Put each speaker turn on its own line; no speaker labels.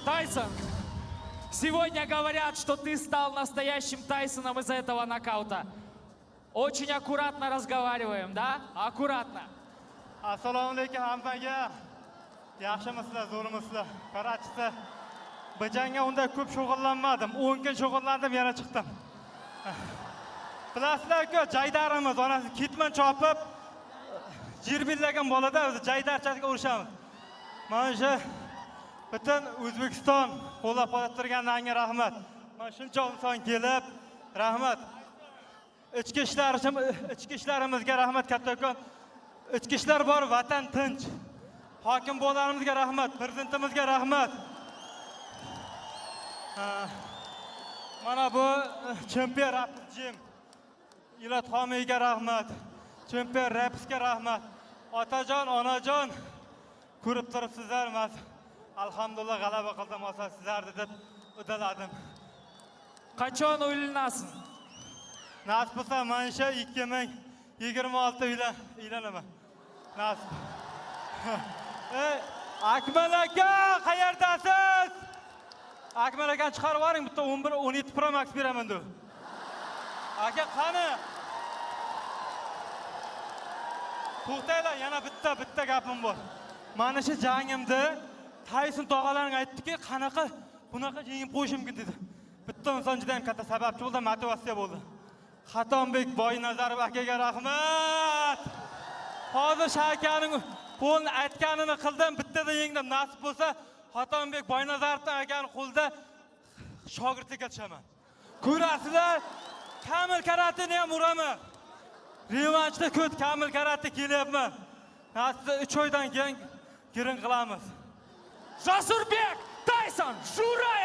Тайсон, сегодня говорят, что ты стал настоящим Тайсоном из-за этого нокаута. Очень аккуратно разговариваем, да? Аккуратно.
Assalomu alaykum hammaga. Yaxshimisizlar, zo'rmisizlar? Qarachisi, bu jangga unday ko'p shug'ullanmadim. 10 kun shug'ullandim, yana chiqdim. Bilasizlar-ku, jaydarimiz onasi ketmon chopib jirbillagan bolada o'zi jaydarchasiga urishamiz. Mana shu butun O'zbekiston qo'llab-quvvatlab turganlarga rahmat. Mana shuncha inson kelib, rahmat. Ichki ishlarimizga rahmat kattakon. Ichki ishlar bor, vatan tinch. Hokim bolarimizga rahmat, prezidentimizga rahmat. Mana bu chempion Rapid Gym. Ilat Homiyga rahmat. Chempion Rapsga rahmat. Otajon, onajon ko'rib turibsizlar, mas alhamdulillah g'alaba qildim, osa sizlarni deb uddaladim.
Qachon uylanasan?
Nasib bo'lsa mana shu 2026 uylanaman. Nasib. Ey, Akmal aka, qayerdasiz? Akmal akani chiqarib yuboring, bitta 11 17 Pro Max beraman deb. Aka, qani? To'xtanglar, yana bitta gapim bor. Mana shu jangimda Tayson tog'alaring aytdiki, qanaqa bunaqa yengib qo'yish mumkin dedi. Bitta inson juda ham katta sababchi bo'ldi, motivatsiya bo'ldi. Xatonbek Boynazarov akaga rahmat. Hozir Shakaning qo'lini aytganini qildim, bittada yengdim. Nasib bo'lsa, Xatonbek Boynazarovning akani qo'lida shogirdlikka tushaman. Ko'rasizlar, Kamil Karatini ham uraman. Revanshda ko't Kamil Karate kelyapman. Nasib 3 oydan keyin girin qilamiz.
Jasurbek Tayson Jurayev!